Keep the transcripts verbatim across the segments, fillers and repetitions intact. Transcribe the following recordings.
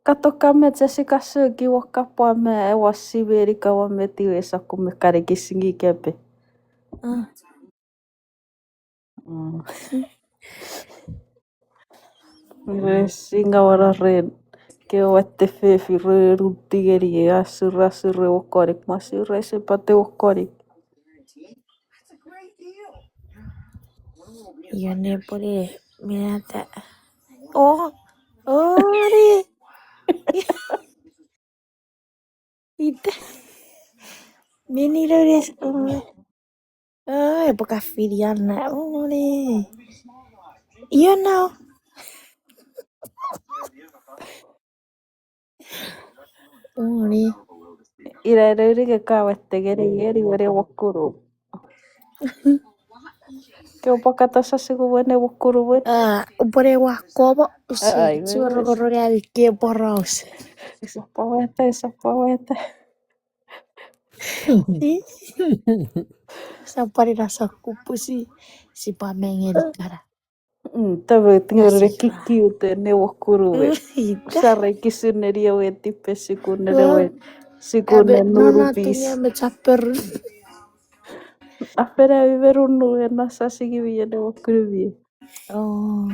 Kato kame chesi kasu ki wokka pwa me ewa simeni kawa metiwe sokku me kane kisingi kepe. Ah. Mm. Re singa wana ren. Ke wate fefi re ruti ngeni e asur asur e wokonik ma sure se pate wokonik. Io ne pone minata. Oh, oh, re. Ita. Meni lo des. Oh, e poka filiana. Oh, re. Io no. Ori. Ina ina uri ke kawe tengeni ngeni wene wokunu. Ke upwe kata sasiku wene wokunu wen. Ah, upwene wakobo usi. Ai, chuo rogoroni ami ke poraus. Isapaweta, isapaweta. Sapari na sakupusi, sipwe mengeni kana. Mm, tame tingere kikiute ne wokunu we. Ita. Sare kisun neni ewe tipe sukun nene we. Sukun ne nurupis. Nana tunge me chaper. Apena imerunu ena sasiki mi ene wokunu mi. Oh.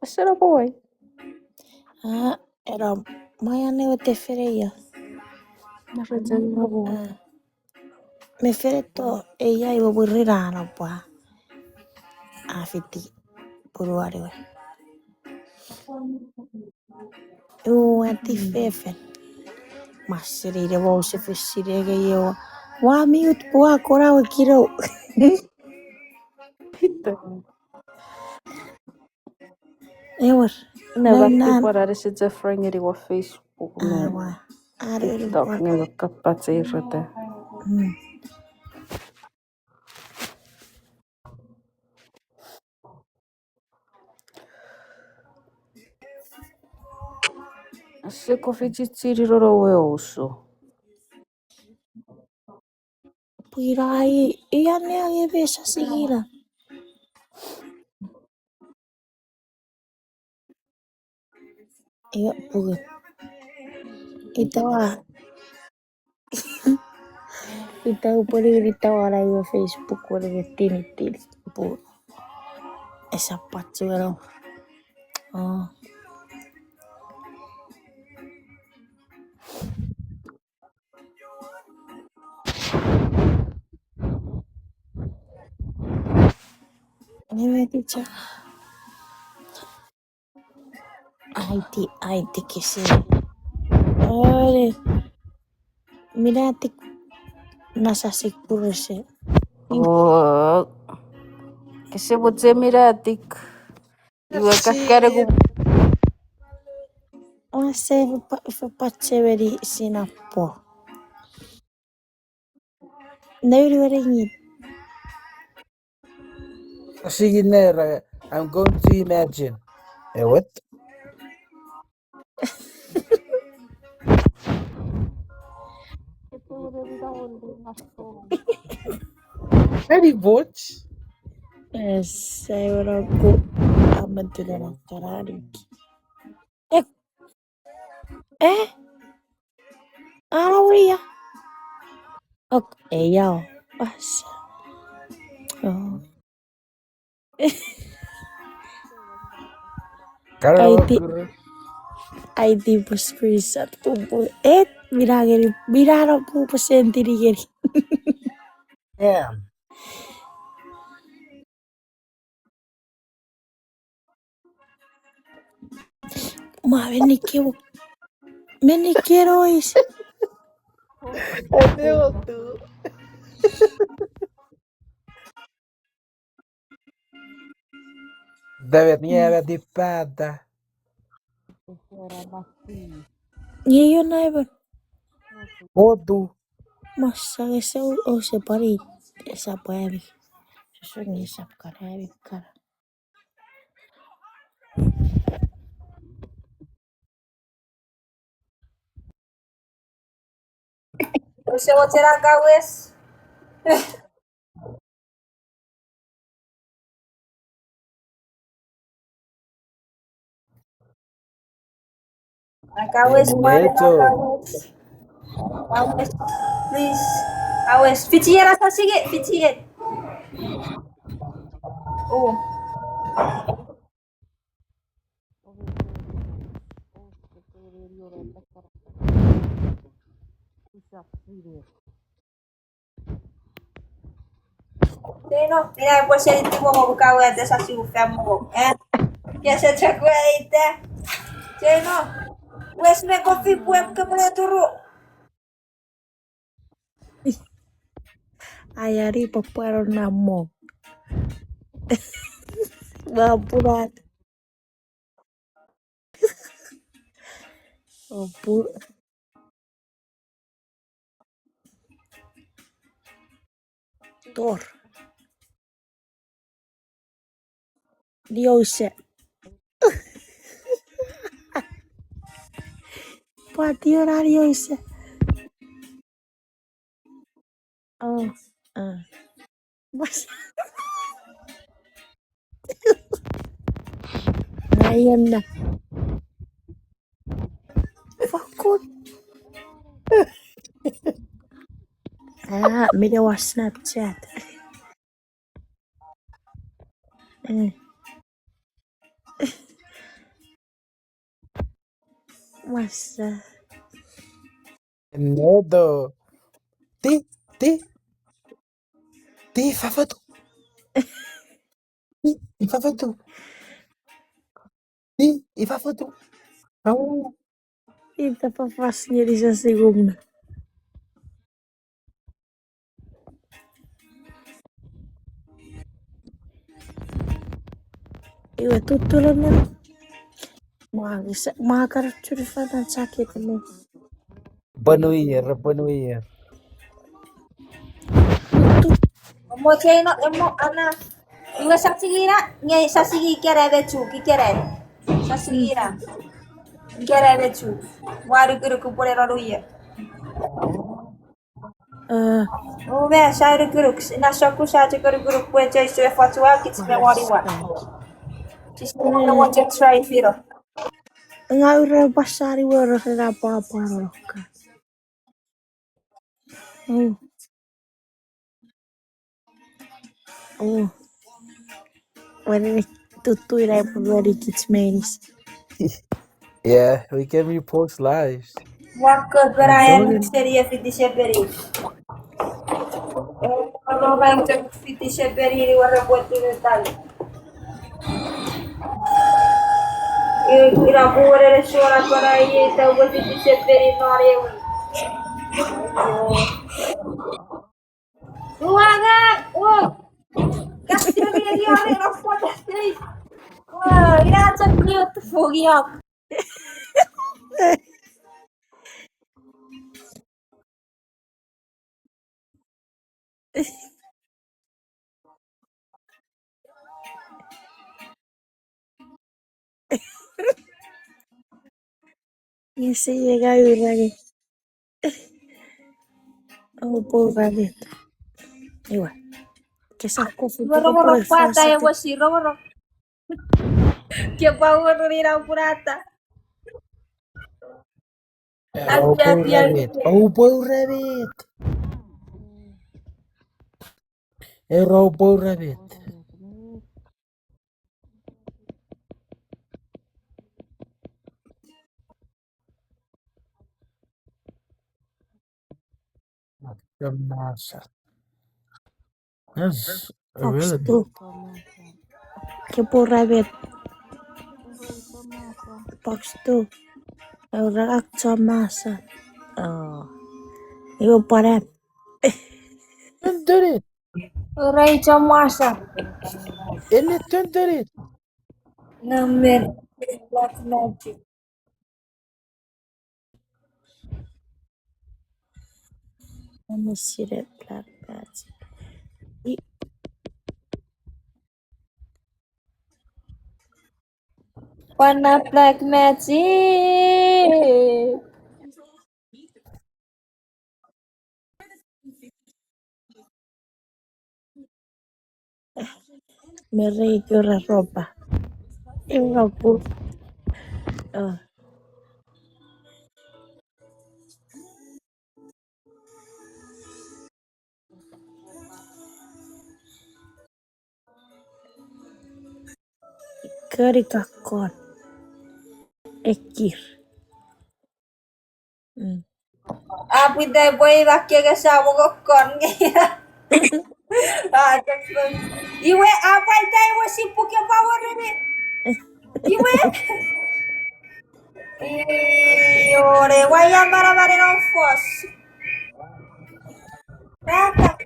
Sera poi. Ah, era mai ane we tefere ia. Mara jang rabo. Ah. Me fereto eia iwe wirira anapwa. A fiti puruan we. Ua tifefen. Masiri de wau se fesiri ege io. Ua miut ua kora we kiro. Pita. Ewer. Ne baki pwan are se Jeff Rangeri wa Facebook me. Awa. Are TikTok ne kapatse irete. Mm. Se ko fichichiri roro we oso. Pwira ai, ia ne ai ebe sasikira. Ia, puke. Itawa. Ita upwene itawa na iwe Facebook wene tinitini. Pu. Esa patsuero. Oh. Anyway, teacher. Aiti, aiti kisi. Ore. Minatik. Nasa sik purese. Oh. Kese moche minatik. Iwe kakkare ku. Ase ifa patse meni sinapo. Nouni wene ngin. Sigin nera, I'm going to imagine. Ewet. Any bots? Yes, I wanna go. I'm gonna do that after that. Eh? Eh? Ano wia? Ok, ei yao. Pas. Oh. Aiti, aiti pus screenshot pupu. Eh, mina ngeni, mina no pupu sentini ngeni. Yeah. Ma, meni kewo. Meni kerois. Ate otu. David, ni ame tipata. Nge io naiben. Otu. Masa nge se o se pari. Esa pari. Sese nge esa pari kara. Use mochen akawes. Akawes, mwan, akawes. Akawes, please. Akawes, fichien, asa sige, fichien. Oh. Jeno, ina epwe seni timo mo bukawe ate sasi ufam mo. Eh? Kese chok we ite. Jeno. Wes me kofi pwe kemene turu. Aiani pwe pwano na mo. Wa punat. Opu. Tor. Liouse. Pwati ora liouse. Oh, ah. Mas. Ngaienna. Fokkun. Ah, mine wa Snapchat. Eh. Masa. Neto. Ti, ti. Ti, fafatu. Ti, ifafatu. Ti, ifafatu. Au. Ita fafas ngeni sasingumna. Iwe tutulun. Mwa, mwa karo churi fana jacket mo. Pwanu ier, pwanu ier. Mo cheino, emo, ana. Iwe sasigina, nge sasigi kere bechu, kikere. Sasigina. Kere bechu. Wa rukuruku pwere ronu ier. Eh. Ume, sa rukuruk, na soku sa chok rukuruk pwe chei se fachua kich me waniwa. Just wanna want to try fino. Nga ure pasari wero rena pwapwa roka. Mm. Oh. When it tutu ina pwari kich menis. Yeah, we can repost lives. Wako pera en seri e fiti seperi. Oro mai chok fiti seperi ni wara pwetun etan. Ina puwere le sora pera ieta we fiti seperi non ewe. Uanga, oh. Kasi ni ni are no for the stage. Oh, ina chok beautiful yok. Ese ye ga urage. Oupwe ura met. Iwe. Kesa kofu. Rongorong pwata e wesi rongorong. Ke pwa wonu ina purata. Oupwe ura met. Oupwe ura met. Era oupwe ura met. Yes, fox really. Two. Kepwe ura met. Fox two. Ura ak chomasa. Oh. Iwe pwanan. Don't do it. Ura icho mwasa. Ene tenderi. Namen black magic. Namen sire black magic. I- Wanna black magic. Meri kura ropa. Iropu. Oh. Kori kakkon. Ekir. Mm. Apwita pwe iwa kenge sa mo kokkon nge. Ah, just, iwe, apwaita iwe sipuke pa woreni. Iwe. Iore, waia manamanen on fos. Rata.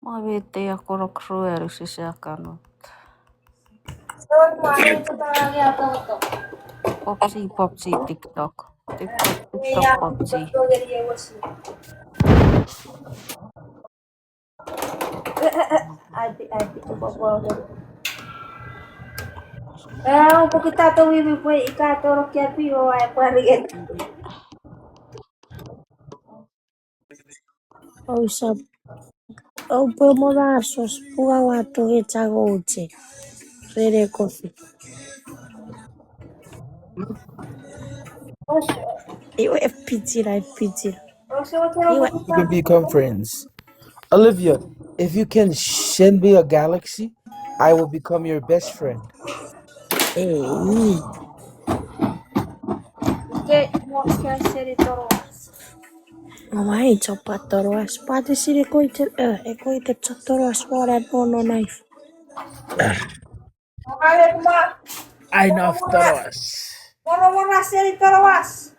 Ma wete a korok rueru sise akanut. Popsi, popsi, TikTok. TikTok, TikTok, popsi. Ati, ati, upopolo. Eh, pokitato wiwi pwe ikato rokia piwo ai pwariet. Ousap. Oupwe mo masos pua wato echa gouche. Rene kofi. Iwe pichira, pichira. Iwe. We can become friends. Olivia, if you can send me a galaxy, I will become your best friend. Ei. Ke mo ke seri toroas. Mama ei chopa toroas. Pati sini koite, eh, e koite chotoroas wara nono knife. Ai naf toroas. Wara wara seri toroas.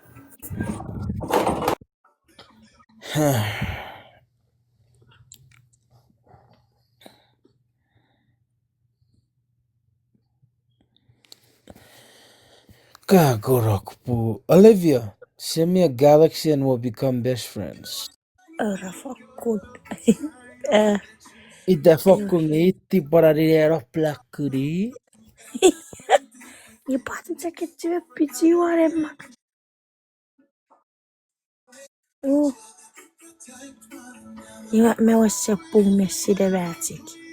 Ka korok pu. Olivia, send me a galaxy and we'll become best friends. Ora fokkun. Eh. Ita fokkun iti para ni ero plakuni. Ipati chaketime pichi warema. Uh. Iwe me wese pung me sine magic.